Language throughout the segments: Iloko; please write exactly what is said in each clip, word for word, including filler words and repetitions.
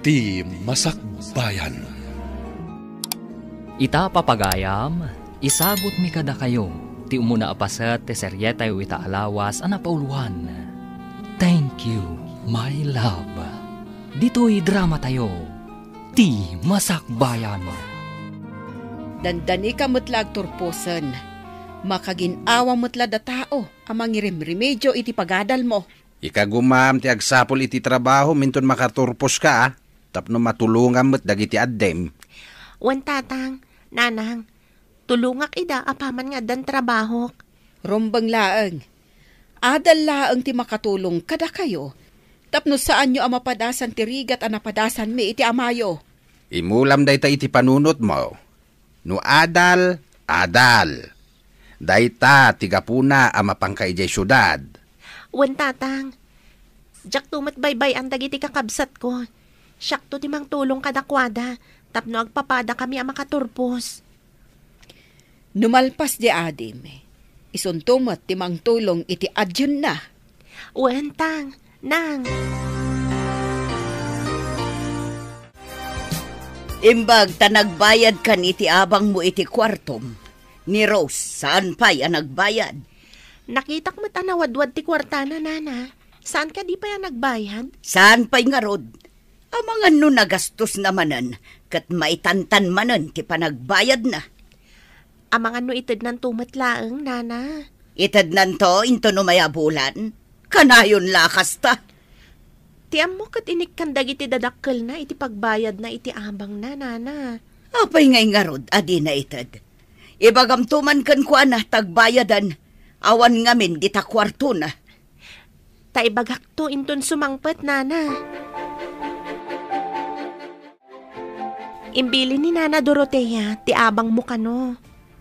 Ti Masakbayan. Ita, papagayam, isagutmi kadakayo ti umuna a paset ti serietayo ita a lawas a napauloan, Thank You, My Love. Ditoy dramatayo, Ti Masakbayan. Dandanika met la agturposen. Makagin-awa met la da tao a mangirimremedio iti pagadalmo. Ikagumam ti agsapul iti trabahom inton makaturposka, a, tapno matulongam met dagiti addim. Wen, Tatang, Nanang, tulongak ida apaman nga addan trabahok. Rumbeng laeng. Adal laeng ti makatulong kadakayo tapno saanyo a mapadasan ti rigat a napadasanmi iti amayo. Imulam dayta iti panunotmo. No adal, adal. Dayta ti gapuna a mapanka idiay siudad. Wen, Tatang. Diakto met baybay-an dagiti kakabsatko. Siakto ti mangtulong kadakuada tapno agpapadakami a makaturpos. No malpas di adim, isunto met ti mangtulong iti adienna. Wen, Tang, Nang. Imbag ta nagbayadkan iti abangmo iti kuartom. Ni Rose, saan pay a nagbayad? Nakitak met a nawadwad ti kuartana, Nana. Saan kadi pay a nagbayad? Saan pay ngarud? Amangan no nagastosna manen ket maitantan manen ti panagbayadna. Amangan no itednanto met laeng, Nana. Itednanto inton umay a bulan? Kanayon la a kasta. Ti ammo ket inikkan dagiti dadakkelna iti pagbayadna iti abangna, Nana. Apay ngay ngarud a dina ited? Ibagamto man kenkuana ta agbayadan, awan ngamin dita kuartona. Ta ibagakto inton sumangpet, Nana. Imbilin ni Nana Dorotea ti abangmo kano.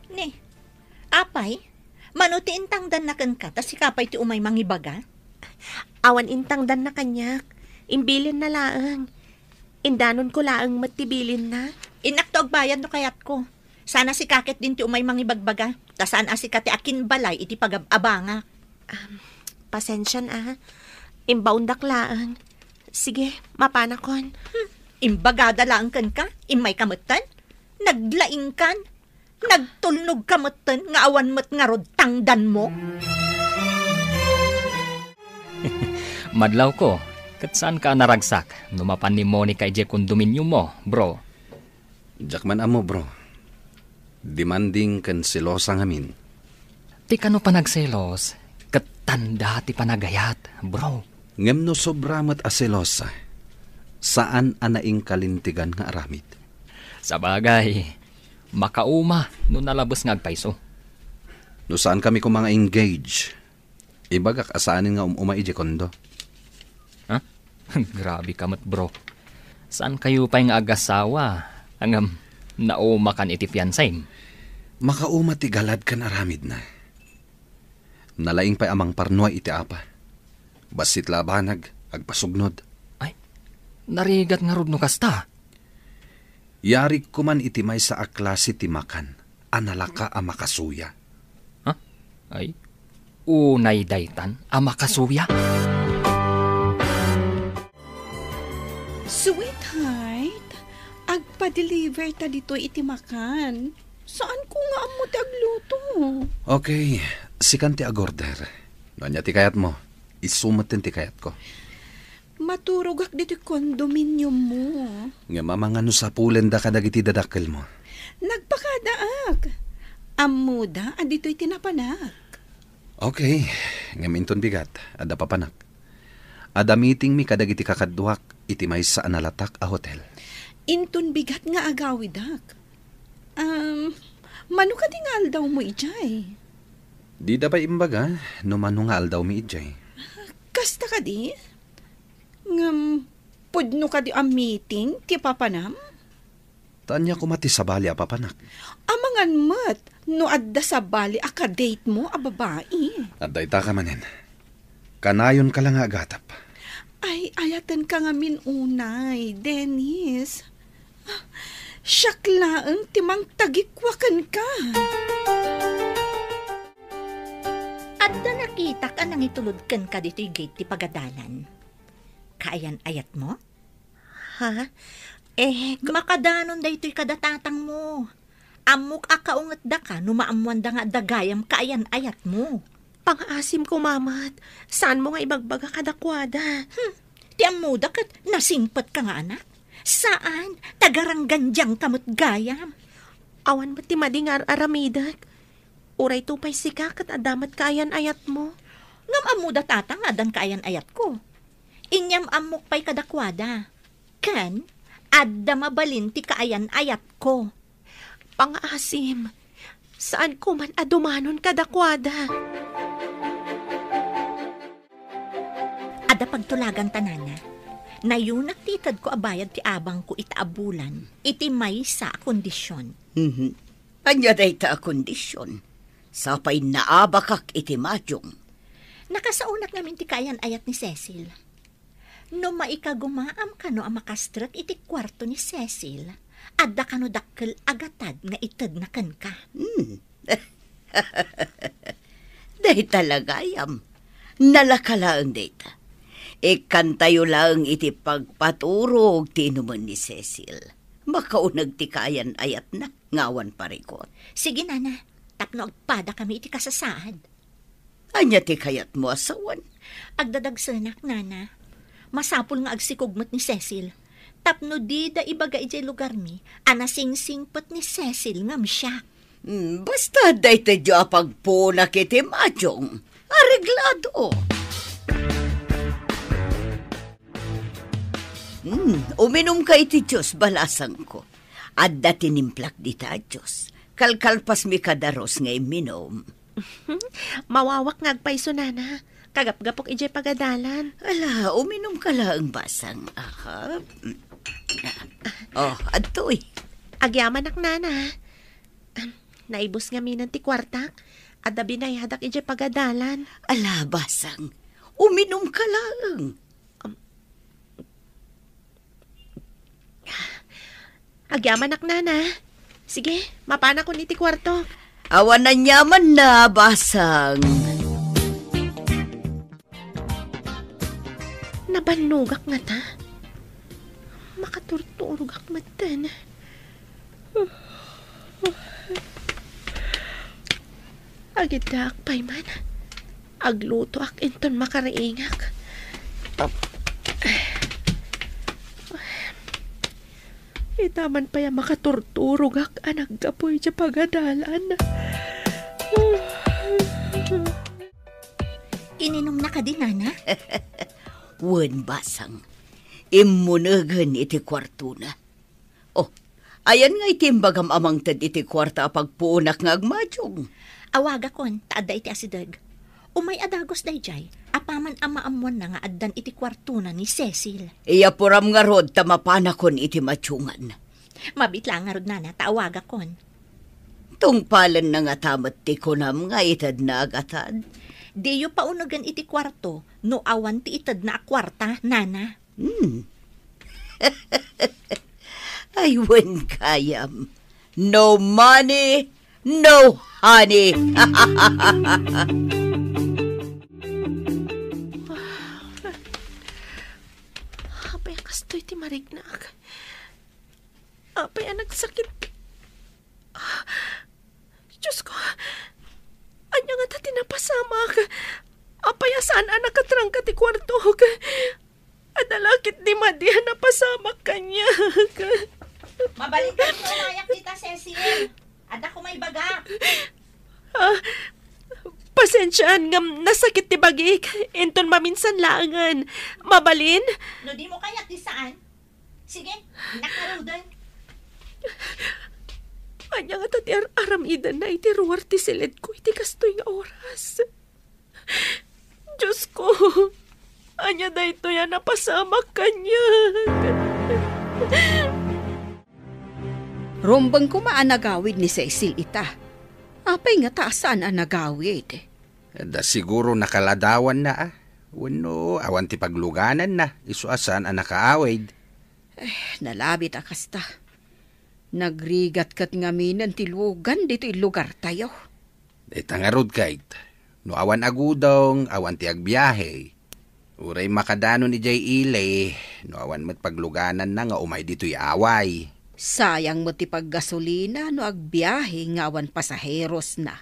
Ni, apay, mano ti intangdanna kenka ta sika pay ti umay mangibaga? Awan intangdanna kaniak. Imbilinna laeng. Indanonko laeng met ti bilinna. Innakto agbayad no kayatko. Saan a sika ket din ti umay mangibagbaga, ta saan a sika ti akinbalay iti pagab-abangak. Um, pasensian a. Imbaondak laeng. Sige, mapanakon. Hmm, imbagada laeng kenka, immayka metten? Naglaingkan? Nagtulnogka metten nga awan met ngarud tangdanmo? Madlawko, ket saanka a naragsak no mapan ni Monica idiay kondominiummo, bro? Diak man ammo, bro. Demanding ken selosa ngamin. Ti kano panagselos, ket tanda ti panagayat, bro. Ngem no sobra met a selosa, saan a naingkalintegan nga aramid. Sabagay, makauma no nalabes nga agpayso. No saankami koma nga engage, ibagak a saanen nga um-umay idiay kondo. Ha? Grabe ka met, bro. Saankayo pay nga agasawa, ngem naumakan iti fiansam? Makauma ti galad ken aramidna. Nalaing pay a mangparnuay iti apa. Bassit la a banag, agpasugnod. Ay, narigat ngarud no kasta. Yarigko man iti maysa a klase ti makan a nalaka a makasuya. Ha? Ay, unay daytan a makasuya? Sweetheart, agpa-deliver ta ditoy iti makan. Saanko nga ammo ti agluto. Okay, sikan ti agorder. No ania ti kayatmo, isu metten ti kayatko. Maturogak ditoy condominiummo. Ngem amangan no sapulenda kadagiti dadakkelmo. Nagpakadaak. Ammoda a ditoy ti napanak. Okay, ngem inton bigat, adda papanak. Adda meetingmi kadagiti kakaduak iti maysa a nalatak a hotel. Inton bigat nga agawidak. Um, mano kadi nga aldawmo idiay? Dida pay imbaga no mano nga aldawmi idiay. Kasta kadi? Ngem, pudno kadi a meeting ti papanam? Ta ania koma ti sabali a papanak? Amangan met no adda sabali a kadatemo a babai. Adda ita ka manen. Kanayonka la nga agatep. Ay, ayatenka ngamin unay, Dennis. Siak laeng ti mangtagikua kenka. Adda nakitak a nangitulod kenka ditoy gate ti pagadalan. Kaayan-ayatmo? Ha? Eh, ka- Makadanon daytoy kada tatangmo. Ammok a kaungetdaka no maammoanda nga adda gayam kaayan-ayatmo. Pangaasim koma met. Saanmo nga ibagbaga kadakuada? Hmm, ti ammoda ket nasingpetka nga anak. Saan, tagaranggandiangka met gayam. Awan met ti madi nga ar-aramidek. Uray to pay sika ket adda met kaayan-ayatmo. Ngem ammoda tatang nga addan kaayan-ayatko. Inyam-ammok pay kadakuada. Ken, adda mabalin ti kaayan-ayatko. Pangaasim, saanko man a dumanon kadakuada. Adda pagtulaganta, nana. Nayunak ti itedko a bayad ti abangko ita a bulan iti maysa a kondision. Mhm. Ania dayta a kondision? Sapay naabakak iti majong. Nakasaonak ngamin ti kaayan-ayat ni Cecil. No maikagumaam kano a makastrek iti kuarto ni Cecil, adda kano dakkel a gatad nga itedna kenka. Hmm. Dayta la gayam. Nalaka laeng dayta. Ikkantayo laeng iti pagpaturog ti inumen ni Cecil. Makauneg ti kaayan-ayatna nga awan parikut. Sige, nana, tapno agpadakami iti kasasaad. Ania ti kayatmo a sawen? Agdadagsenak, nana. Masapul nga agsikog met ni Cecil. Tapno dida ibaga idiay lugarmi a nasingsingpet ni Cecil ngem siak. Hmm, basta daytoy a pagpunak iti majong. Areglado. Hmm, uminumka iti juice, balasangko. Adda tinimplak dita a juice. Kalkalpasmi kadaros nga imminum. Mawawak nga agpayso, nana. Kagapgapok idiay pagadalan. Ala, uminumka laeng, basang. Aha. Oh, adtoy. Agyamanak, nana. Naibus ngamin ti kuartak. Adda binayadak idiay pagadalan. Ala, basang. Uminumka laeng. Um, Agyamanak, nana. Sige, mapanakon iti kuarto. Awan aniamanna, basang. Nabannogak ngata. Makaturturogak metten. Agiddaak pay man. Aglutoak inton makariingak. Ita man pay a makaturturogak a naggapu iti pagadalan. Ininumna kadi, nana? Wen, basang. Immunegen iti kuartona. Oh, ayan nga iti imbagam a mangted iti kuarta a pagpuonak nga agmajong? Awagakon, ta adda iti asideg. Umay a dagus daydiay, apaman a maammoanna nga addan iti kuartona ni Cecil. Iyapuram ngarud ta mapanakon iti majongan. Mabit la ngarud, nana, ta awagakon. Tungpalenna ngata met ti kunam nga itedna a gatad? Diyo paunegen iti kuarto no awan ti itedna a kuarta, nana. Hmm. Ay, wen gayam. No money, no honey. Apay a kastoy ti mariknak? Apay a nagsakit? Ah, Diyos ko, ania ngata ti napasamak? Apay a saan a nakatrangka ti kuartok? Adda la ketdi madi a napasamak kaniak. Mabalin ka, nayak dita, Cecil. Adda ko maibagak. Ah, pasensiaan ngem nasakit ti bagik. Inton maminsan laengen. Mabalin? No dimo kayat, di saan? Sige, nakaruden. Ania ngata ti ar-aramidenna iti ruar ti siled ko iti kastoy nga oras? Diyos ko, ania daytoy a napasamak kaniak? Rumbeng koma a nagawid ni Cecil ita. Apay ngata a saan a nagawid? Da siguro nakaladawanna, a. Wenno awan ti paglugananna, isu a saan a nakaawid. Eh, nalabit a kasta. Nagrigat ket ngaminen ti lugan ditoy lugartayo. Ita ngarud, Kate, no awan agudong, awan ti agbiahe. Uray makadanon idiay ili, no awan met paglugananna nga umay ditoy away. Sayang met ti paggasolina no agbiahe nga awan pasaherosna.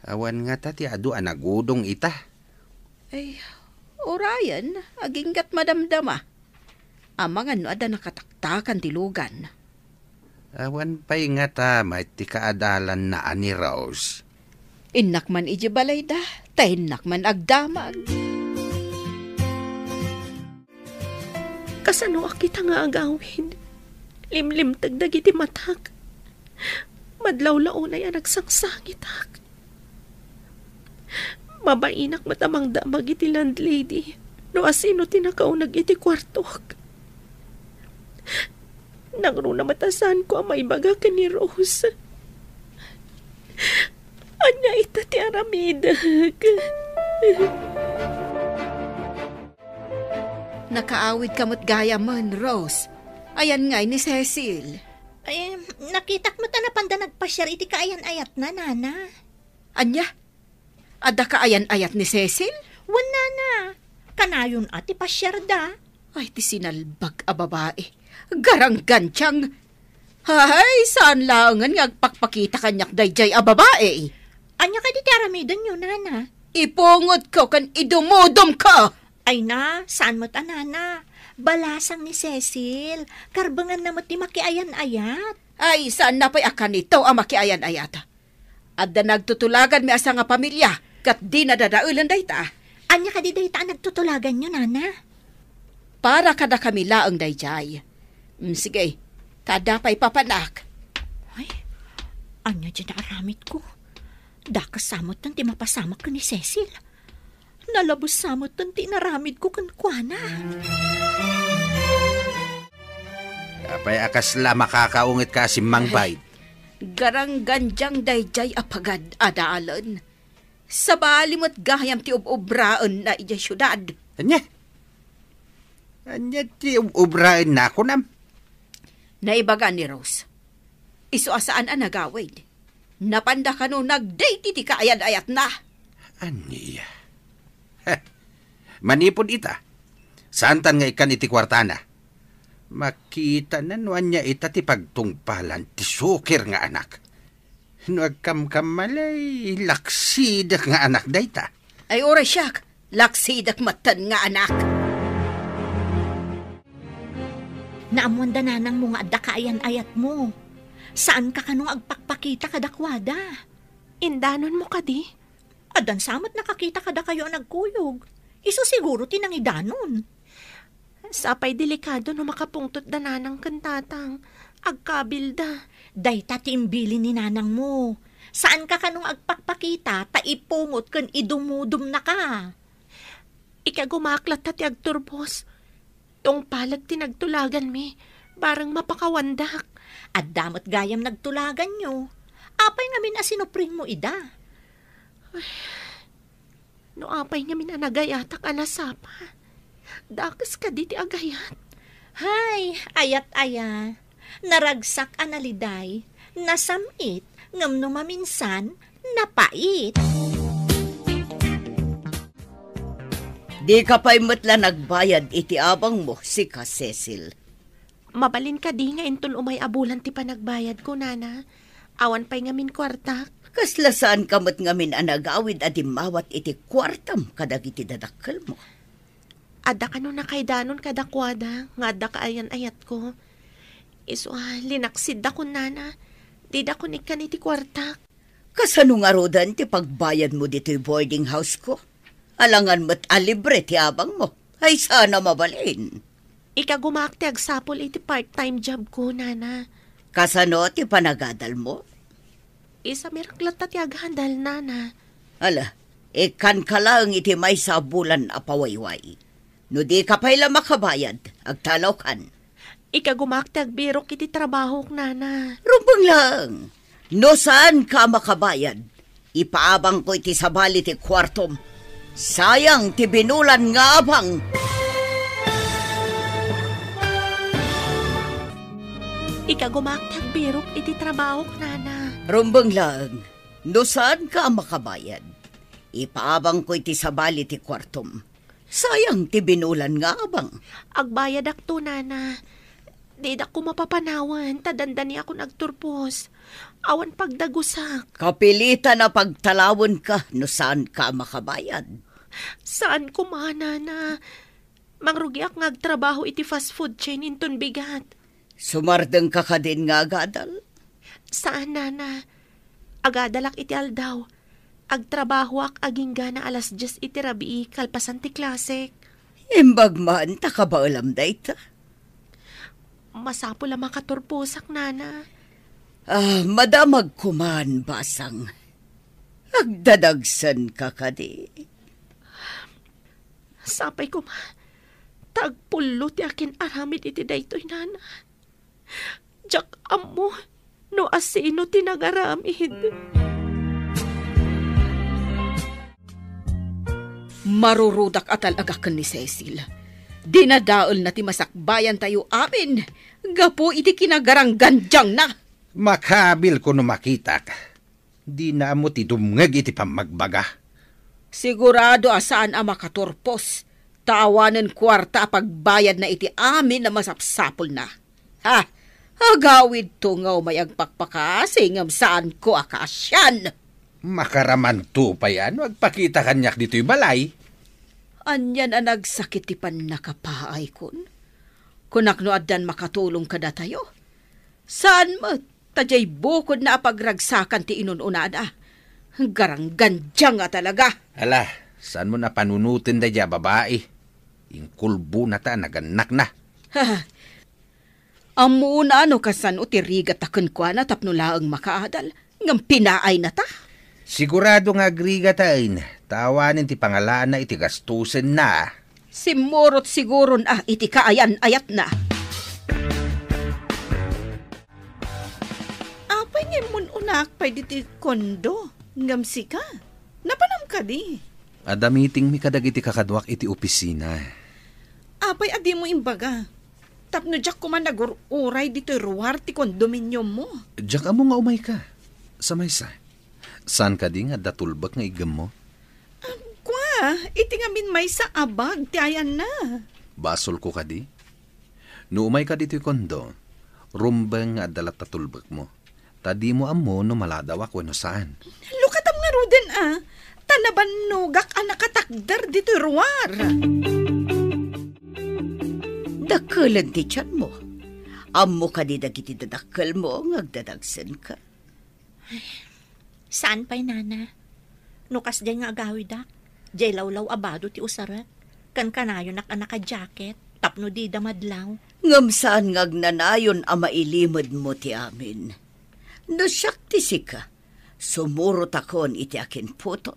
Awan ngata ti adu a nagudong ita. Ay, urayen, aginggat madamdama. Amangan no adda nakataktakan ti lugan. Awan pay ngata met ti kaadalanna a ni Rose. Innak man idiay balayda, ta innak man agdamag. Kasanoak ita nga agawid? Limlimteg dagiti matak. Madlawlaw unay a nagsangsangitak. Mabainak met a mangdamag iti landlady no asino ti nakauneg iti kuartok. Nangruna met a saanko a maibaga ken ni Rose. Ania ita ti aramidek? Nakaawidka met gayamen, Rose. Ayan ngay ni Cecil. Ay, nakitak met a napanda nagpasiar iti kaayan-ayatna, Nana. Ania? Adda kaayan-ayat ni Cecil? Wen, Nana. Kanayon a ti pasiarda. Ay, ti sinalbag a babae. Garanggantiang. Hay, saan laengen nga agpakpakita kaniak daydiay a babae? Ania kadi ti aramidenyo, Nana? Ipungotko ken idumudumko. Ay na, saan met a, Nana. Balasang ni Cecil. Karbenganna met ti makiayan-ayat. Ay, saanna pay a kanito a makiayan-ayat? Adda nagtutulaganmi a sangapamilia, ket dina dadaelen dayta. Ania kadi dayta a nagtutulaganyo, Nana? Para kadakami laeng daydiay. Mm, sige, ta adda pay papanak. Ay, ania diay naaramidko? Dakes sa metten ti mapasamak ken ni Cecil. Nalabes sa metten ti inaramidko kenkuana. Apay a kasla makakaunget ka a simmangbayd? Garanggandiang daydiay a pagad-adalan. Sabali met gayam ti ub-ubraenna idiay siudad. Ania? Ania ti ub-ubraenna, kunam? Naibaga ni Rose. Isu a saan a nagawid. Napanda kano nagdate iti kaayan-ayatna. Ania? Heh. Manipud ita, saantan nga ikkan iti kuartana. Makitana no ania ita ti pagtungpalan ti sukir nga anak. No agkamkammalay, laksidek nga anak dayta. Ay, uray siak, laksidek metten nga anak. Naammoanda nanangmo nga adda kaayan-ayatmo. Saanka kano nga agpakpakita kadakuada. Indanonmo kadi? Addan sa met nakakita kadakayo a nagkuyog. Isu siguro ti nangidanon. Sapay delikado no makapungtot da nanang ken tatang. Agkabilda. Dayta ti imbilin ni nanangmo. Saanka kano nga agpakpakita ta ipungot ken idumudumnaka. Ikagumaak latta ti agturbos. Tungpalek ti nagtulaganmi, bareng mapakawandak. Adda met gayam nagtulaganyo. Apay ngamin a sinupringmo ida? Ay, no apay ngamin a nagayatak a nasapa, dakes kadi ti agayat? Hay, ayat aya. Naragsak a naliday, nasam-it, ngem no maminsan, napait. Dika pay met la nagbayad iti abangmo, sika, Cecil. Mabalin kadi nga inton umay a bulan ti panagbayadko, Nana? Awan pay ngamin kuartak. Kasla saanka met ngamin a nagawid a dimmawat iti kuartam kadagiti dadakkelmo? Adda kano nakaidanon kadakuada nga adda kaayan-ayatko. Isu a, linaksiddakon, Nana. Didakon ikkan iti kuartak. Kasano ngaruden ti pagbayadmo ditoy boarding house-ko? Alangan met a libre ti abangmo. Ay, saan a mabalin. Ikagumaak ti agsapul iti part-time job-ko, Nana. Kasano ti panagadalmo? Isamirak latta ti aghandal, Nana. Ala, ikkanka laeng iti maysa a bulan a pawayway. No dika pay la makabayad, agtalawkan. Ikagumaak ti agbirok iti trabahok, Nana. Rumbeng laeng. No saanka a makabayad, ipaabangko iti sabali ti kuartom. Sayang ti binulan nga abang. Ikagumaak ti agbirok iti trabahok, Nana. Rumbeng laeng. No saanka a makabayad, ipaabangko iti sabali ti kuartom. Sayang ti binulan nga abang. Agbayadakto, Nana. Didak koma papanawen, ta dandaniakon agturpos. Awan pagdagusak. Kapilitan a pagtalawenka no saanka a makabayad. Saan koma, Nana. Mangrugiak nga agtrabaho iti fast food chain inton bigat. Sumardengka kadin nga agadal? Saan, Nana. Agadalak iti aldaw. Agtrabahoak agingga alas dies iti rabii kalpasan ti klasek. Imbag man ta kabaelam dayta. Masapul a makaturposak, Nana. Ah, madamag koman, basang. Agdadagsenka kadi? Sapay koma, ta agpullo ti akin-aramid iti daytoy, Nana. Diak ammo no asino ti nangaramid. Marurudak a talagak ken ni Cecil. Dinadaelna ti masakbayantayo amin gapu iti kinagaranggandiangna. Makabilko no makitak. Dina ammo ti dumngeg iti pammagbaga. Sigurado a saan a makaturpos, ta awanen kuarta a pagbayadna iti amin a masapsapulna. Ha! Agawidto nga umay agpakpakasi ngem saanko a kaasian. Makaramanto pay a no agpakita kaniak ditoy balay. Anian a nagsakit ti pannakapaaykon. Kunak no addan makatulong kadatayo. Saan met, ta diay bukodna a pagragsakan ti inun-unada. Garanggandiang a talaga. Ala, saanmo a panunoten daydiay a babai. Inkulbonata a nagannakna. Ha, ammoon a no kasano ti rigata kenkuana tapno laeng makaadal, ngem pinaaynata. Sigurado nga agrigataen, ta awanen ti pangalaanna iti gastusenna. Simmurot siguron a iti kaayan-ayatna. Apay nga immun-unak pay ditoy kondo, ngem sika? Napanam kadi? Adda meetingmi kadagiti kakaduak iti opisina. Apay a dimo imbaga? Tapno diak koma nagur-uray ditoy ruar ti kondominiummo. Diak ammo nga umayka. Sa maysa. Saan kadi nga adda tulbek nga iggemmo? Kua, iti ngamin maysa a bag ti ayanna. Basolko kadi? No umayka ditoy kondo, rumbeng nga adda latta tulbekmo. Ta dimo ammo no maladawak wenno saan. Lukatam ngaruden a, ta nabannogak a nakatakder ditoy ruar. Dakkelen ti tianmo. Ammo kadi dagiti dadakkelmo nga agdadagsenka? Saan pay, Nana. No kasdiay nga agawidak, diay lawlaw a bado ti usarek, ken kanayonak a naka-jacket tapno dida madlaw. Ngem saan nga agnanayon a mailimedmo ti amin. No siak ti sika, sumurotakon iti akinputon.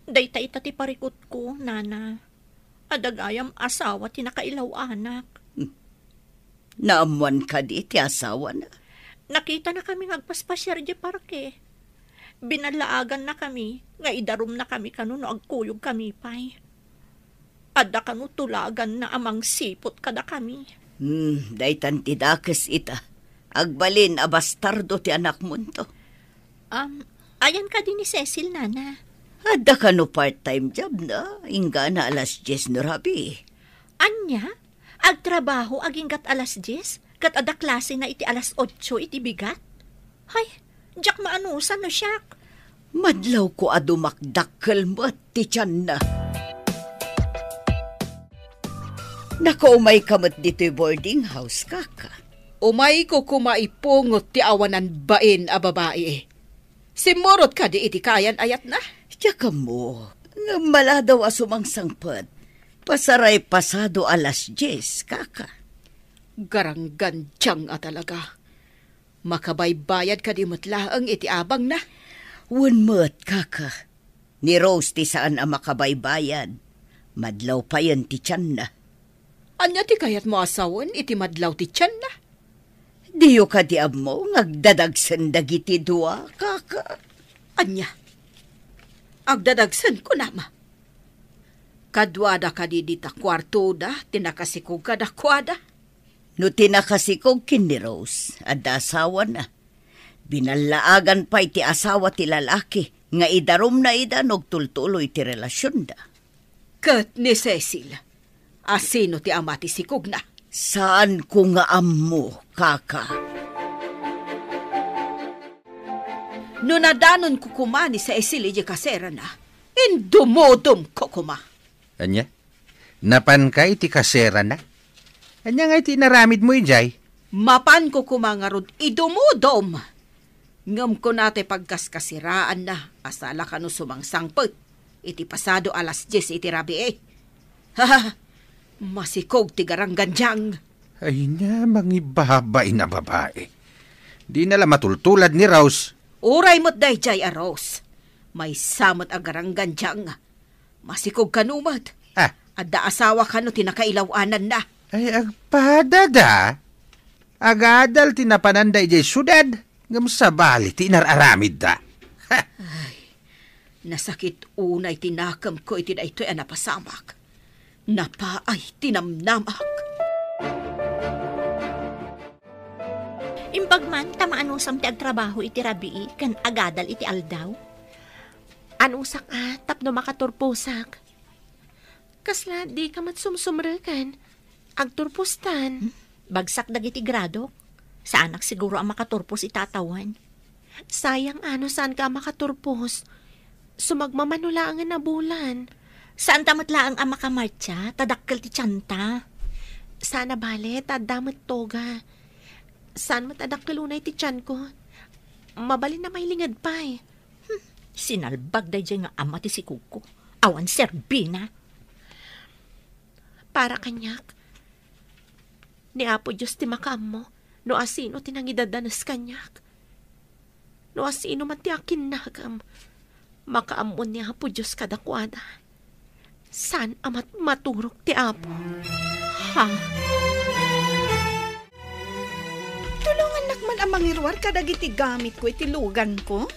Dayta ita ti parikutko, Nana. Adda gayam asawa ti nakailaw-anak. Naammoan kadi ti asawana? Nakitanakami nga agpaspasiar idiay parke. Binallaagannakami nga idarumnakami kano no agkuyogkami pay. Adda kano tulaganna a mangsiput kadakami. Hmm, daytan ti dakes ita. Agbalin a bastardo ti anakmonto. Um, ayan kadi ni Cecil, Nana? Adda kano part-time job na, inggana alas dies no rabii. Ania? Agtrabaho aginggat alas dies, ket adda klasena iti alas otso iti bigat? Hay, diak maanusan no siak. Madlawko a dumakdakkel met ti tianna. Nakaumayka met ditoy boarding house, kaka. Umayko koma ipungot ti awanan bain a babai. Simmurot kadi iti kaayan-ayatna? Diak ammo, ngem maladaw a sumangsangpet. Pasaray pasado alas dies, kaka. Garanggandiang a talaga. Makabaybayad kadi met laeng iti abangna? Wen met, kaka. Ni Rose ti saan a makabaybayad. Madlaw payen ti tianna. Ania ti kayatmo a sawen iti madlaw ti tianna? Diyo kadi ammo nga agdadagsen dagiti dua, kaka? Ania? Agdadagsen, kunam? Kaduada kadi dita kuartoda ti nakasikog kadakuada? No ti nakasikog ken ni Rose, adda asawana. Binallaagan pay ti asawa ti lalaki nga idarumna ida no agtultuloy ti relasionda. Ket ni Cecil, asino ti ama ti sikogna? Saanko nga ammo, kaka. No nadanonko koma ni Cecil idiay kaserana, indumodom ko koma. Ania? Napanka iti kaserana? Ania nga iti inaramidmo idiay? Mapanko koma ngarud idumodom. Ngem kuna ti pagkaskaseraanna a sala kano sumangsangpet iti pasado alas dies iti rabii. Ha! Masikog ti garanggandiang. Ay na, mangibabain a babai. Dina la matultulad ni Rose. Uray met daydiay a Rose. Maysa met a garanggandiang. Masikog kano met. Ah. Adda asawa kano ti nakailaw-ananna. Ay, agpadada. Agadal ti napananda idiay siudad, ngem sabali ti inar-aramidda. Ha! Ay, nasakit unay ti nakemko iti daytoy a napasamak. Napaay ti namnamak. Imbag man ta maanusam ti agtrabaho iti rabii ken agadal iti aldaw. Anusak a tapno makaturposak. Kasla dika met sumsumreken. Agturpostan. Hmm? Bagsak dagiti gradok. Saanak siguro a makaturpos ita a tawen. Sayang a no saanka a makaturpos. Sumagmamano laengen a bulan. Saanta met laeng a makamartsa, ta dakkel ti tianta. Saan a bale, ta adda met toga. Saan met a dakkel unay ti tianko. Mabalin a mailinged pay. Hmm, sinalbag daydiay nga ama ti sikogko. Awan serbina. Para kaniak, ni Apo Dios ti makaammo no asino ti nangidadanes kaniak. No asino man ti akinnagem, makaammo ni Apo Dios kadakuada. Saan a mat-, maturog ti Apo. Ha? Tulongannak man a mangiruar kadagiti gamitko iti luganko.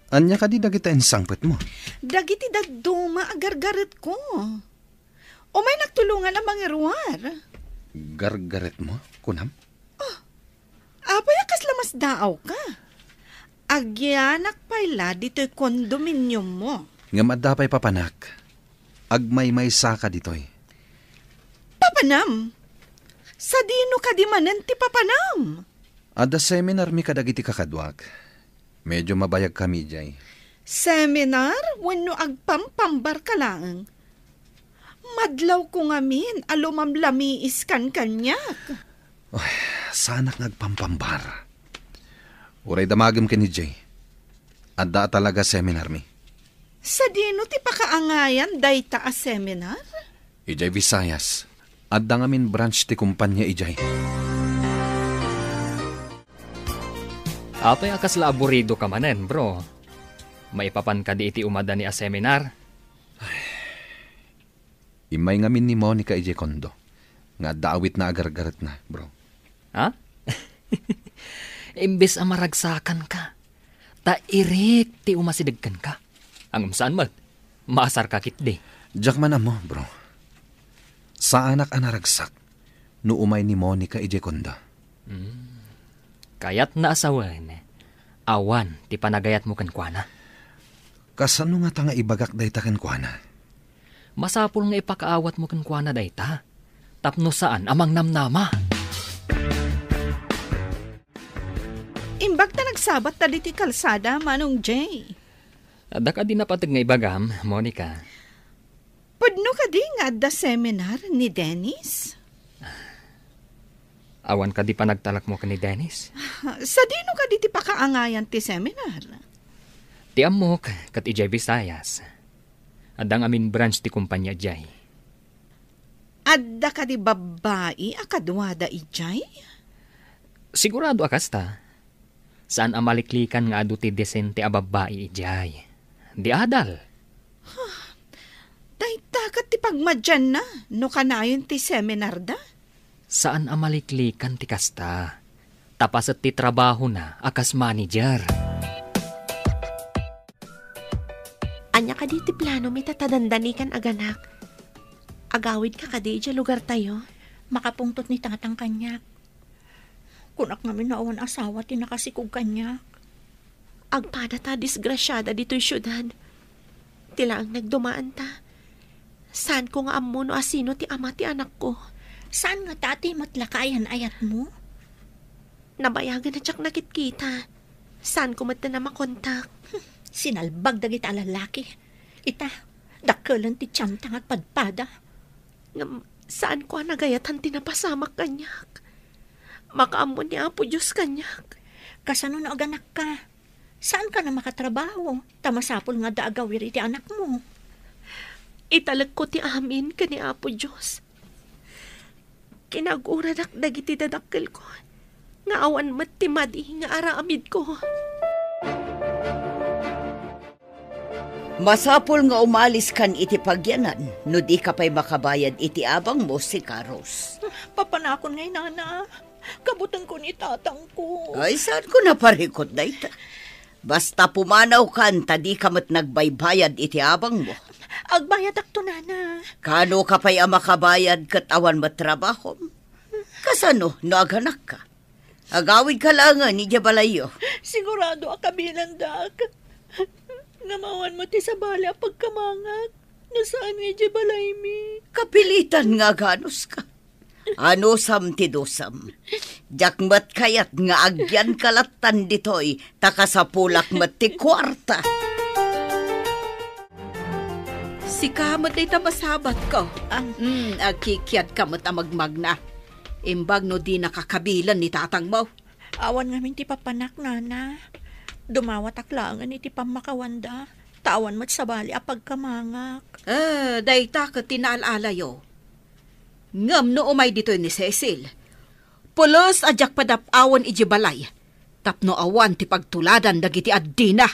Ania kadi dagiti insangpetmo? Dagiti dadduma a gargaretko. Umaynak tulongan a mangiruar. Gargaretmo, kunam? Oh, apay a kasla masdaawka? Agyanak pay la ditoy kondominiummo. Ngem adda pay papanak. Agmaymaysaka ditoy. Papanam? Sadino kadi manen ti papanam? Adda seminarmi kadagiti kakaduak. Medio mabayagkami idiay. Seminar wenno agpampambarka laeng? Madlawko ngamin a lumamlamiiskan kaniak. Ay, saanak nga agpampambar. Uray damagem ken idiay. Adda a talaga seminarmi. Sadino ti pakaangayan dayta a seminar? Idiay Visayas, adda ngamin branch ti kompania idiay. Apay a kasla aburidoka manen, bro? Maipapan kadi iti umadani a seminar? Immay ngamin ni Monica idiay kondo nga adda awitna a gargaretna, bro. Ha? Imbes a maragsakanka, ta irik ti umasideg kenka. Ngem saan met, maasarka ketdi. Diak man ammo, bro. Saanak a naragsak no umay ni Monica idiay kondo. Hmm. Kayatna a sawen, awan ti panagayatmo kenkuana. Kasano ngata nga ibagak dayta kenkuana? Masapul nga ipakaawatmo kenkuana dayta, tapno saan a mangnamnama. Imbag ta nagsabatta ditoy kalsada, Manong Jay. Adda kadi napateg nga ibagam, Monica? Pudno kadi nga adda seminar ni Dennis? Awan kadi panagtalekmo ken ni Dennis? Sadino kadi ti pakaangayan ti seminar? Ti ammok, ket idiay Visayas. Adda ngamin branch ti kompania idiay. Adda kadi babbai a kaduada idiay? Sigurado a kasta. Saan a maliklikan nga adu ti disente a babbai idiay. Di adal. Huh. Dayta ket ti pagmadianna no kanayon ti seminarda? Saan a maliklikan ti kasta. Ta paset ti trabahona a kas manager. Ania kadi ti planomi ta dandani kan aganak? Agawidka kadi idiay lugartayo? Makapungtot ni tatang kaniak. Kunak ngamin no awan asawa ti nakasikog kaniak. Agpada ta disgrasiada ditoy siudad. Ti laeng nagdumaanta, Saanko nga ammo no asino ti ama ti anakko. Saan nga tati met la kaayan-ayatmo? Nabayagen a diak nakitkita. Saanko met a makontak. Sinalbag dagiti a lalaki. Ita, dakkelen ti tianta nga agpadpada. Ngem saanko a nagayatan ti napasamak kaniak. Makaammo ni Apo Dios kaniak. Kasano no aganakka? Saanka a makatrabaho, ta masapul nga adda agawir iti anakmo. Italekko ti amin ken ni Apo Dios. Kinag-uradak dagiti dadakkelko, nga awan met ti madi nga aramidko. Masapul nga umaliskan iti pagyanan no dika pay makabayad iti abangmo, Sika Rose. Papanakon ngay, nana. Kabutengko ni tatangko. Ay, saanko naparikut dayta? Basta pumanawkan ta dika met nagbaybayad iti abangmo. Agbayadakto, nana. Kano ka pay a makabayad ket awan met trabahom? Kasano no aganakka? Agawidka laengen idiay balayyo. Sigurado a kabilandak. Ngem awan met ti sabali a pagkamangak no saan nga idiay balaymi. Kapilitan nga aganuska. Anusam ti dusam. Diak met kayat nga agyanka lattan ditoy, ta kasapulak met ti kuarta. Sika met dayta masabatko. Ah. Hmm, agkikiadka met a magmagna. Imbag no dinaka kabilen ni tatangmo. Awan ngamin ti papanak, nana. Dumawatak laengen iti pammakawanda, ta awan met sabali a pagkamangak. Ah, dayta ket ti naal-alayo. Ngem no umay ditoy ni Cecil, pulos a diak padap-awen idiay balay tapno awan ti pagtuladan dagiti addina.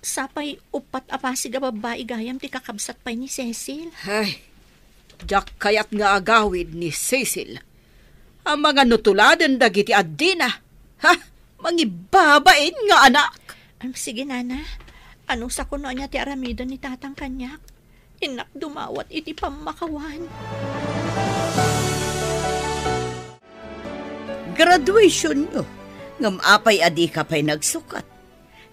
Sapay uppat a pasig a babbai gayam ti kakabsat pay ni Cecil. Ay, diak kayat nga agawid ni Cecil. Amangan no tuladen dagiti addina. Ha? Mangibabain nga anak. Am, sige, nana. Anusakon no ania ti aramiden ni tatang kaniak? Innak dumawat iti pammakawan. Graduationyo. Ngem apay a dika pay nagsukat?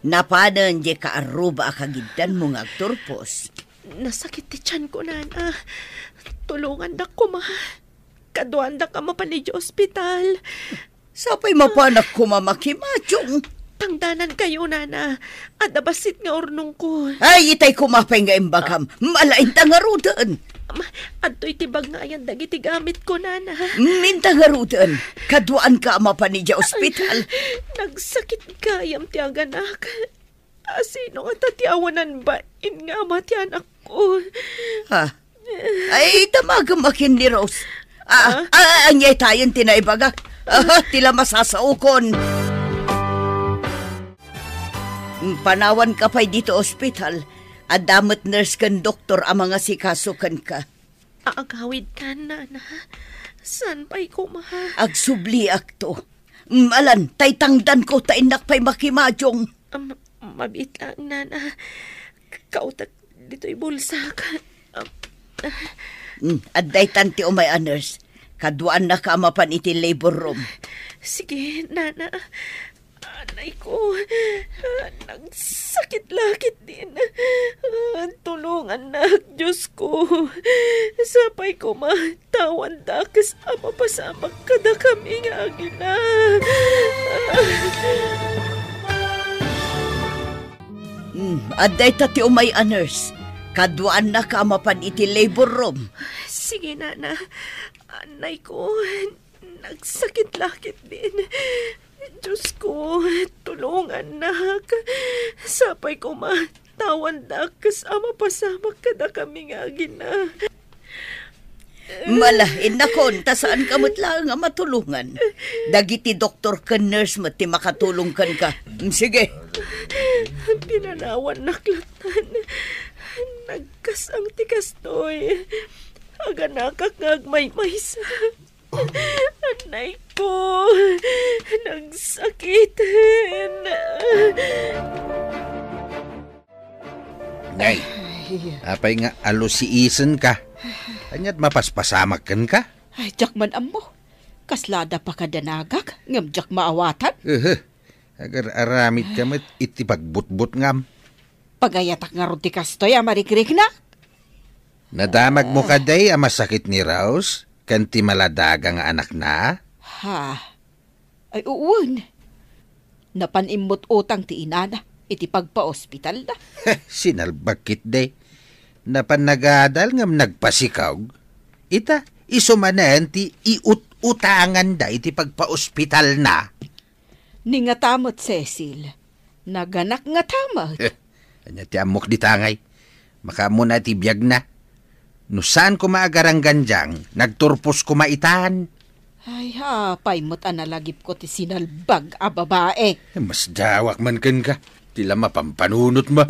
Napanen diay kaarruba a kagiddanmo nga agturpos. Nasakit ti tianko, nana. Tulongandak koma. Kaduaandak a mapan idiay ospital. Sapay mapanak koma makimadiong. Tangdanankayo, nana. Adda bassit nga urnongko. Ay, itay koma pay nga imbagam. Mala, inta ngaruden. Am, adtoy ti bag nga ayan dagiti gamitko, nana. Mm, inta ngaruden. Kaduaanka a mapan idiay ospital. Nagsakit gayam ti aganak. Asino ngata ti awanan bain nga ama ti anakko? Ha? Ay, damagem a ken ni Rose. Ah, ah, ania tayen ti naibaga? Ah, ti la masasaokon. Panawanka pay ditoy ospital. Adda met nurse ken doktor a mangasikaso kenka. Agawidkan, nana. Saan pay koma? Agsubliakto. Malan, tay tangdanko ta innak pay makimadiong. Am, mabiit laeng, nana. Kautek ditoy bulsak. Am, ah. Mm, adda itan ti umay a nurse. Kaduaannaka a mapan iti labor room. Sige, nana. Anay ko, nagsakit la ketdin. Tulongannak, Diosko. Sapay koma, ta awan dakes a mapasamak kadakami nga agina. Mm, adda ita ti umay a nurse. Kaduaannaka a mapan iti labor room. Sige, nana. Anay ko, nagsakit la ketdin. Diosko, tulongannak. Sapay koma, ta awan dakes a mapasamak kadakami nga agina. Mala, innakon, ta saanka met laeng a matulongan. Dagiti doktor ken nurse met ti makatulong kenka. Mm, sige. Pinanawannak lattan. Nagkas-ang ti kastoy. Aganakak nga agmaymaysa. Anay ko, nagsakiten. Nay, ay, apay nga alusiisenka? Ania't mapaspasamak kenka? Ay, diak man ammo. Kasla adda pakadanagak, ngem diak maawatan. Ehe, agar-aramidka met iti pagbutbutngam. Pagayatak ngarud ti kastoy a marikriknak. Nadamagmo kadi a masakit ni Rose ken ti maladaga nga anakna? Ha? Ay, uwan. Napan immut utang ti inana iti pagpaospitalda. Sinalbag ketdi. Napan nagadal ngem nagpasikog. Ita, isu manen ti iut-utanganda iti pagpaospitalna. Ni ngata met, Cecil, naganak ngata met. Eh, ania ti ammok dita ngay? Makaammona iti biagna. No saan koma a garanggandiang, nagturpos koma itan. Ay, apay met a nalagipko ti sinalbag a babae. Eh, masdawak man kenka. Ti la mapampanunotmo.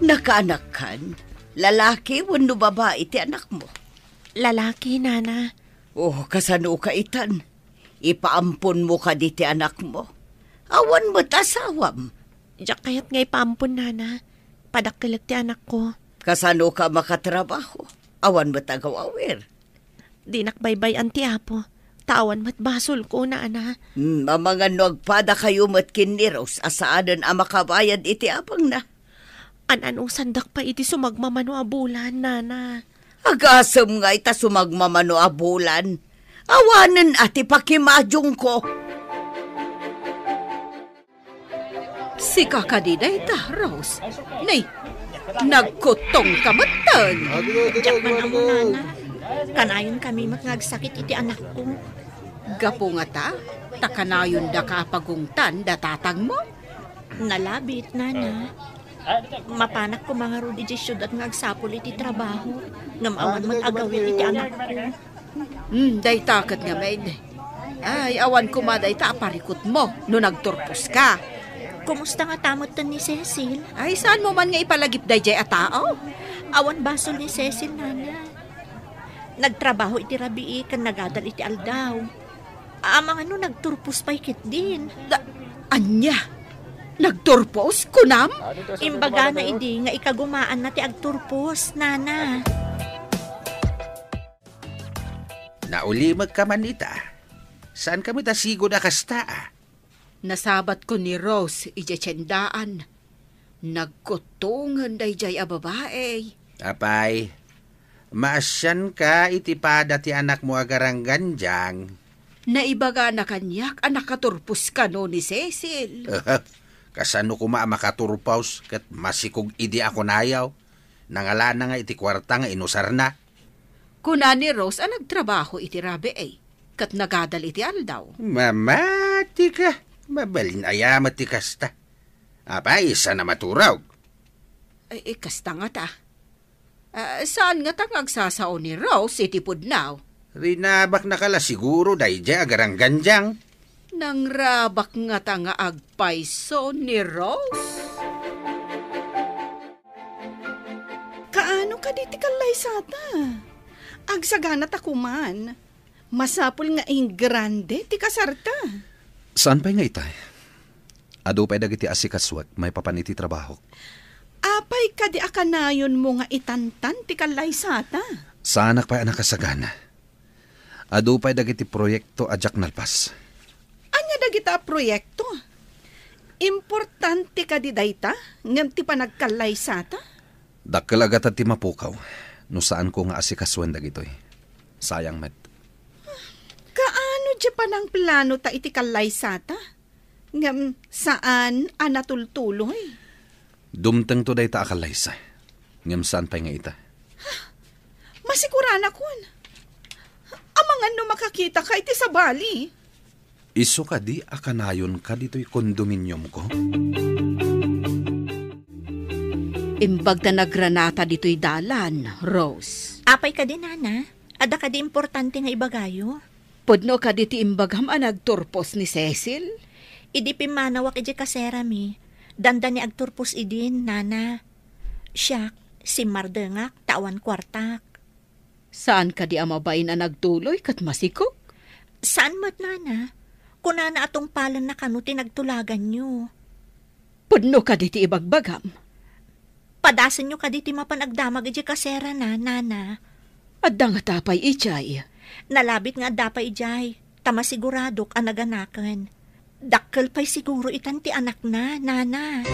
Nakaanakkan, lalaki wenno babai ti anakmo? Lalaki, Nana. Oh, kasano ka itan? Ipaamponmo kadi ti anakmo? Awan met asawam. Diak kayat nga ipaampon, Nana. Padakkelek ti anakko. Kasano ka makatrabaho? Awan met agaw-awir. Dinak baybay-an ti Apo, ta awan met basolko, Nana. Hmm, amangan no agpadakayo met ken ni Rose a saanen a makabayad iti apangna. An-anusandak pay iti sumagmamano a bulan, Nana. Agasem nga ita sumagmamano a bulan. Awanen a ti pakimadyongko. Sika kadi dayta, Rose? Nay, nagkuttong ka metten. Diak man ammo, Nana. Kanayon kami met nga agsakit iti anakko. Gapu ngata, ta kanayonda ka a pagungtan da tatangmo? Nalabit, Nana. Mapanak koma ngarud idiay siudad nga agsapul iti trabaho, ngem awan met agawid iti anakko. Hmm, dayta ket ngamin. Ay, awan koma dayta a parikutmo no nagturposka. Kumusta ngata metten ni Cecil? Ay, saanmo man nga ipalagip daydiay a tao? Awan basol ni Cecil, Nana. Nagtrabaho iti rabii ken nagadal iti aldaw. Amangan no nagturpos pay ketdin. Da, ania? Nagturpos, kunam? Imbagana idi nga ikagumaanna ti agturpos, Nana. Naulimekka man ita. Saanka met a sigud a kasta, a? Nasabatko ni Rose idiay tiendaan. Nagkuttongen daydiay a babai. Apay, maasianka iti pada ti anakmo a garanggandiang. Naibagana kaniak a nakaturpos kano ni Cecil. Kasano koma a makaturpos ket masikog idi a kunayo? Nangalana nga iti kuarta nga inusarna. Kuna ni Rose a nagtrabaho iti rabii, ket nagadal iti aldaw. Mamatika, mabalin aya met ti kasta. Apay, saan a maturog? Ay, eh, kasta ngata. Ah, saan ngata nga agsasao ni Rose iti pudno? Rinabaknaka la siguro daydiay a garanggandiang. Nangrabak ngata nga agpayso ni Rose? Kaano kadi ti kallaysata? Agsagana ta koman. Masapul nga ingrande ti kasarta. Saan pay nga itay? Adu pay dagiti asikasuek maipapan iti trabahok. Apay kadi a kanayonmo nga itantan ti kallaysata? Saanak pay a nakasagana. Adu pay dagiti proyekto a diak nalpas. Ania dagita a proyekto? Importante kadi dayta ngem ti panagkallaysata? Dakkel a gatad ti mapukaw no saanko nga asikasuen dagitoy. Sayang met. Kaano diay panangplanota iti kallaysata? Ngem saan a natultuloy? Dumtengto dayta a kallaysa. Ngem saan pay nga ita. Masikuranakon. Amangan no makakitaka iti sabali. Isu kadi a kanayonka ditoy kondominiumko? Imbag ta nagranata ditoy dalan, Rose. Apay kadi, Nana? Adda kadi importante nga ibagayo? Pudno kadi ti imbagam a nagturpos ni Cecil? Idi pimmanawak idiay kaserami, dandani agturpos idin, Nana. Siak, simmardengak ta awan kuartak. Saan kadi a mabain a nagtuloy ket masikog? Saan met, Nana. Kunana a tungpalenna kano ti nagtulaganyo. Pudno kadi ti ibagbagam? Padasenyo kadi ti mapan agdamag idiay kaserana, Nana. Adda ngata pay idiay? Nalabit nga adda pay idiay, ta masiguradok a naganaken. Dakkel pay siguro itan ti anakna, Nana.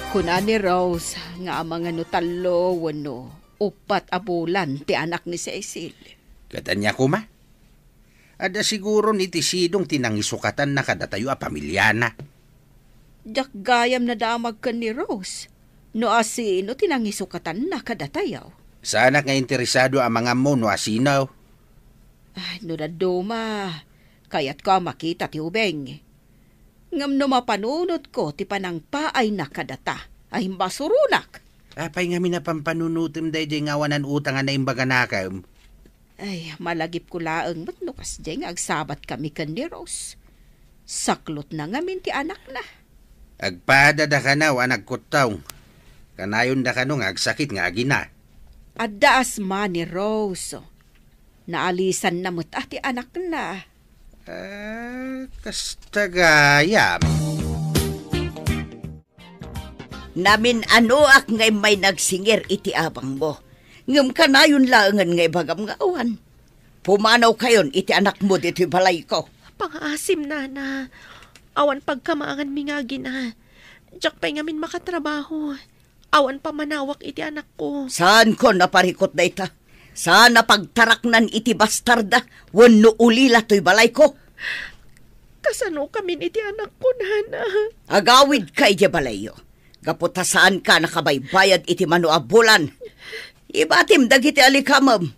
Kuna ni Rose nga amangan no tallo wenno uppat a bulan ti anak ni Cecil. Ket ania koma? Adda siguron iti sidong ti nangisukatanna kadatayo a pamiliana. Diak gayam nadamag ken ni Rose no asino ti nangisukatanna kadatayo. Saanak nga interesado a mangammo no asino. Ay, no dadduma, kayatko a makita ti ubing. Ngem no mapanunotko ti panangpaayna kadata, ay imbasuronak. Apay ngamin a pampanunotem daydiay nga awanan utang a naimbaganakem? Ay, malagipko laeng met no kasdiay nga agsabatkami ken ni Rose. Saklotna ngamin ti anakna. Agpadada kano a nagkuttong. Kanayonda kano nga agsakit nga agina. Adda asma ni Rose. Naalisanna met a ti anakna. Ah, kasta gayam. Namin-anoak nga immay nagsingir iti abangmo. Ngem kanayon laengen nga ibagam nga awan. Pumanawkayon iti anakmo ditoy balayko. Pangaasim, Nana. Awan pagkamaanganmi nga agina. Diak pay ngamin makatrabaho. Awan pammanawak iti anakko. Saanko a parikut dayta. Saan a pagtaraknan iti bastarda wenno ulila toy balayko. Kasanokamin iti anakko, Nana? Agawidka idiay balayyo. Gapu ta saanka a nakabaybayad iti mano a bulan. Ibatim dagiti alikamem.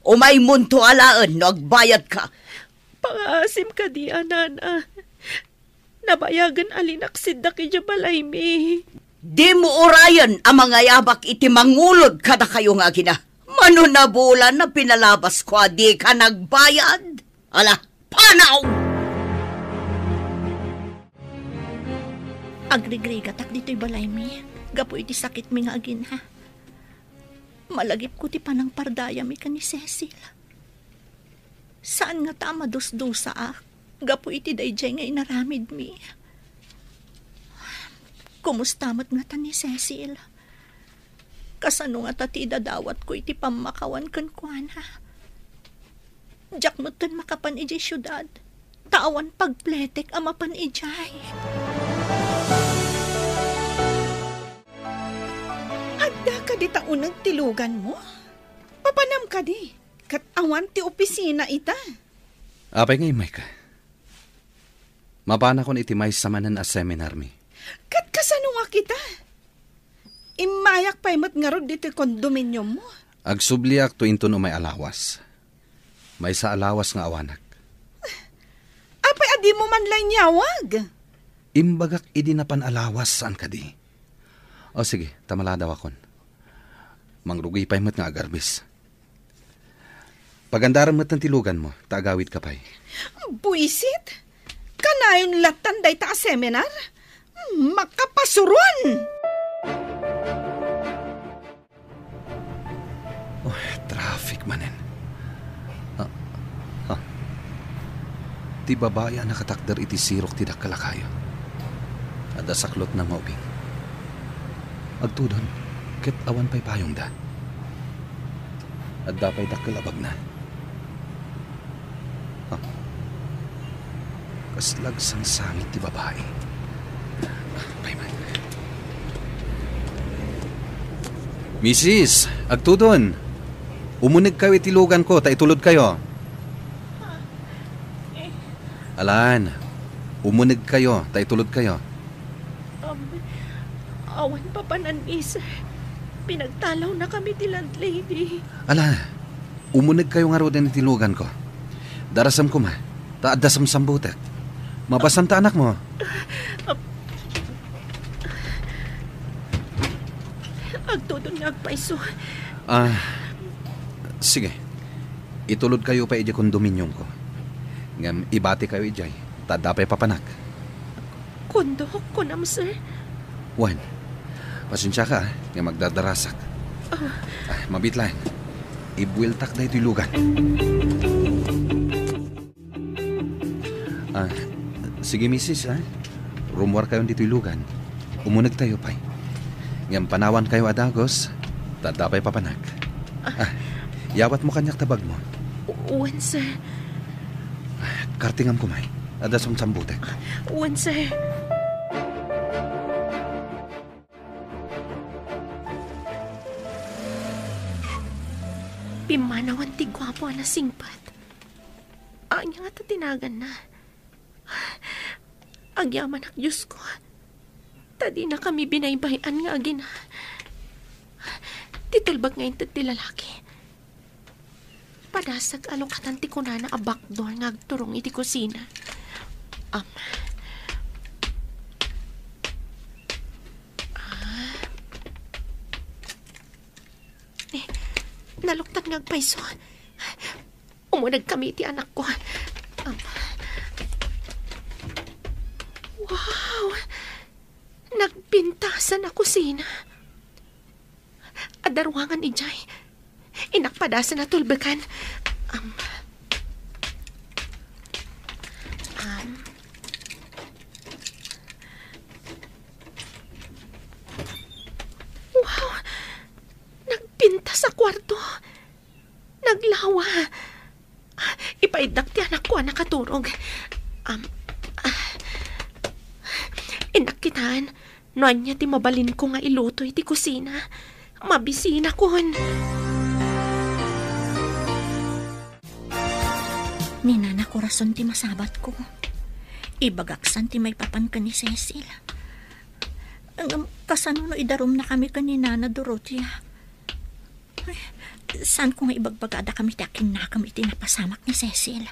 Umaymonto alaen no agbayadka. Pangaasim kadi a, Nana. Nabayagen a linaksiddak idiay balaymi. Dimo urayen a mangayabak iti mangulod kadakayo nga agina. Mano a bulan a pinalabasko a dika nagbayad? Ala, panaw! Agrigrigatak ditoy balaymi gapu iti sakitmi nga agina. Malagipko ti panangpardayami ken ni Cecil. Saan ngata a madusdusaak gapu iti daydiay nga inaramidmi. Kumusta met ngata ni Cecil? Kasano ngata ti idadawatko iti pammakawan kenkuana? Diak metten makapan idiay siudad, ta awan pagpletek a mapan idiay. Adda kadi ta uneg ti luganmo? Papanam kadi, ket awan ti opisina ita. Apay nga immayka? Mapanakon iti maysa manen a seminarmi. Ket kasano nga kita? Immayak pay met ngarud ditoy kondominiummo. Agsubliak to inton umay a lawas. Maysa a lawas nga awanak. Apay a dimo man la inyawag? Imbagak idi napan a lawas, saan kadi? O sige, ta maladawakon. Mangrugi pay met nga agarbis. Pagandarem metten ti luganmo, ta agawidka pay. Buisit! Kanayon lattan dayta a seminar? Makapasuron! Oh, traffic manen. Ah, ah. Ti babai a nakatakder iti sirok ti dakkel a kayo. Adda saklotna nga ubing. Agtudon, ket awan pay payongda. Adda pay dakkel a bagna. Ah. Kasla agsangsangit ti babai. Ah, pay man. Misis, agtudon. Umunegkayo iti luganko ta itulodkayo. Alan, umunegkayo ta itulodkayo. Um, awan papanan, miss. Pinagtalawnakami ti landlady. Ala, umunegkayo ngaruden iti luganko. Darasem koma, ta adda samsambutek. Mabasam ta anakmo. Agtudon nga agpayso. Ah, sige. Itulodkayo pay idiay kondominiumko. Ngem ibatikayo idiay, ta adda pay papanak. Kondok, kunam, sir? Wen, pasensiaka, ah, nga magdardarasak. Ah. Ah, mabiit laeng. Ibueltak daytoy lugan. Ah, sige, misis, ah. Rummuarkayon ditoy lugan. Umunegtayo pay. Ngem panawankayo a dagus, ta adda pay papanak. Ah, yawatmo kaniak ta bagmo. Wen, sir. Kartingam koma. Adda samsambutek. Wen, sir. Pimmanawen ti guapo a nasingpet. Ania ngata ti naganna? Agyamanak, Diosko, ta dinakami binaybay-an nga agina. Ti tulbek nga inted ti lalaki. Padasek a lukatan ti kunana a backdoor nga agturong iti kusina. Am. Ah. Eh, naluktan nga agpayso. Umunegkami iti anakko. Am. Wow! Nagpintasan a kusina. Adda ruangan idiay. Innak padasen a tulbekan. Am. Am. Wow! Nagpintas a kuarto. Naglawa. Ipaiddak ti anakko a nakaturog. Am, ah. Innak kitaan no ania ti mabalinko nga iluto iti kusina. Mabisinakon. Ni Nana Corazon ti masabatko. Ibagak san ti maipapan ken ni Cecil. Ngem kasano no idarumnakami ken ni Nana Dorotea? Ay, saanko nga ibagbaga a dakami ti akinnakam iti napasamak ni Cecil?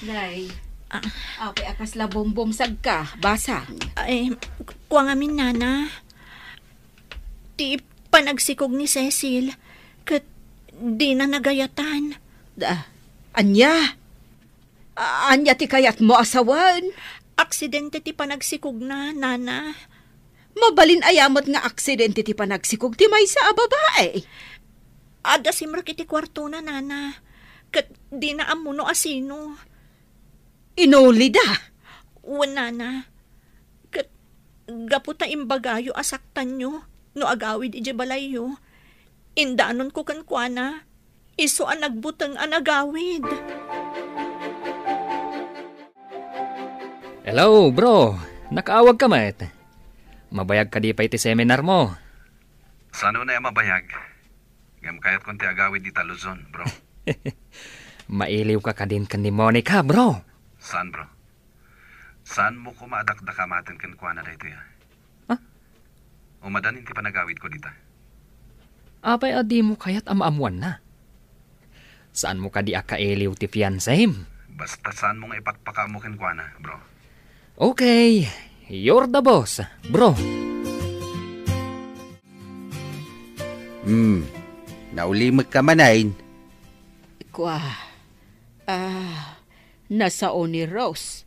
Nay, Ah. apay a kasla bumbumsagka, basa. Ay, kua ngamin, Nana. Ti panagsikog ni Cecil, ket dina nagayatan. Da, ania? A-, ania ti kayatmo a sawen? Aksidente ti panagsikogna, Nana. Mabalin aya met nga aksidente ti panagsikog ti maysa a babae? Adda simrek iti kuartona, Nana. Ket dina ammo no asino. Inulida? Wen, Nana. Ket gapu ta imbagayo a saktanyo no agawid idiay balayyo, indanonko kenkuana, isu a nagbuteng a nagawid. Hello, bro. Nakaawagka met. Mabayag kadi pay ti seminarmo? Saan unay a mabayag? Ngem kayatkon ti agawid ita Luzon, bro. Mailiwka kadin ken ni Monica, bro. Saan, bro? Saanmo koma a dakdakamaten kenkuana daytoy, a? Ha? Umadanin ti panagawidko dita. Apay a dimo kayat a maammoanna? Saanmo kadi a kailiw ti fiancem? Basta saanmo nga ipakpakaammo kenkuana, bro. Okay, you're the boss, bro. Hmm, naulimekka manen. Kua, ah, nasao ni Rose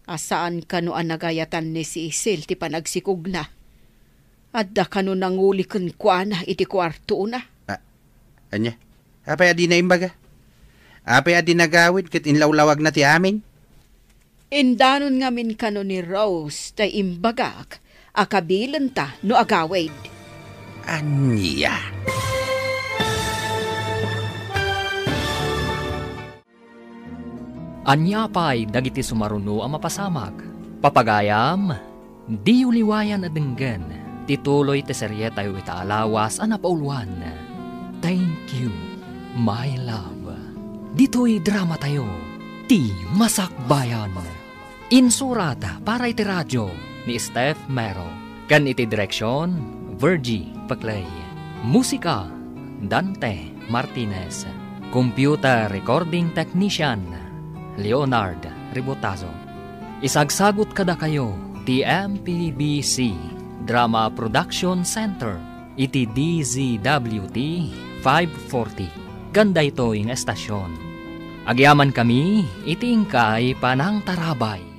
a saan kano a nagayatan ni Cecil ti panagsikogna. Adda kano nanguli kenkuana iti kuartona? Ah, ania? Apay a dina imbaga? Apay a dina agawid ket inlawlawagna ti amin? Indanon ngamin kano ni Rose ta imbagak a kabilenta no agawid. Ania? Ania pay dagiti sumaruno a mapasamak? Papagayam, diyo liwayan a denggen ti tuloy ti serietayo ita a lawas a napauluan, Thank You, My Love. Ditoy dramatayo, Ti Masakbayan. Insurat para iti radio ni Steph Mero, ken iti direksion, Virgie Peclay. Musika, Dante Martinez. Computer recording technician, Leonard Ribotazo. Isagsagut kadakayo ti M P B C Drama Production Center iti D Z W T five forty, ken daytoy nga estasion. Agyamankami iti inkay panangtarabay.